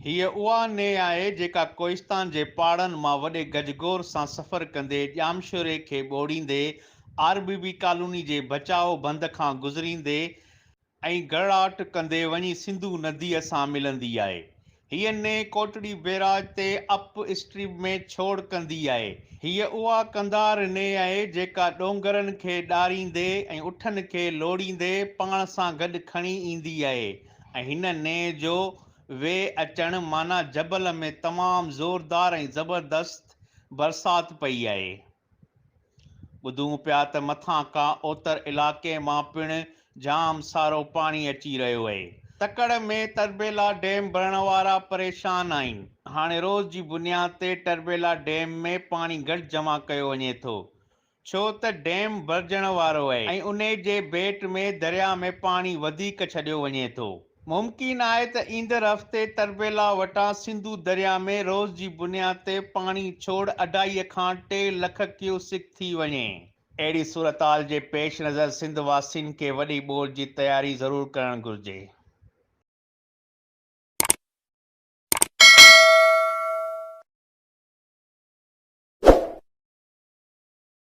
هيء اها نئين آهي جيڪا ڪوهستان جي پهاڙن مان وڏي گجگوڙ سان سفر ڪندي ڄامشوري کي ٻوڙيندي آر بي بي ڪالوني جي بچاء بند کان گذريندي ۽ گرڙاٽ ڪندي وڃي سنڌو نديء سان ملندي آهي. هيء نئين ڪوٽڙي بيراج تي اپ اسٽريم ۾ ڇوڙ ڪندي آهي. هيء اها قنڌار نئين آهي جيڪا ڏونگرن کي ڏاريندي ۽ اٺن کي لوڙيندي پاڻ سان گڏ کڻي ايندي آهي ۽ هن نئين جو وي اچڻ معنيٰ جبل ۾ تمام زوردار ۽ زبردست برسات پئي آهي. ٻڌون پيا ته مٿان کان اوتر علائقي مان پڻ جام سارو پاڻي اچي رهيو اهي. تڪڙ ۾ تربيلا ڊيم ڀرڻ وارا پريشان آهن. هاڻي روز جي بنياد تي تربيلا ڊيم ۾ پاڻي گهٽ جمع ڪيو وڃي ٿو. ڇو ته ڊيم ڀرجڻ وارو اهي ۽ انهي جي ڀيٽ ۾ درياء ۾ پاڻي وڌيڪ ڇڏيو وڃي ٿو. ممڪن آهي ته ايندڙ هفتي تربيلا وٽان سنڌو درياء ۾ روز جي بنياد تي پاڻي ڇوڙ اڍائي کان ٽي لک ڪيوسڪ ٿي وڃي. اهڙي صورتحال جي پيش نظر سنڌ واسين کي وڏي ٻوڏ جي تياري ضرور ڪرڻ گهرجي.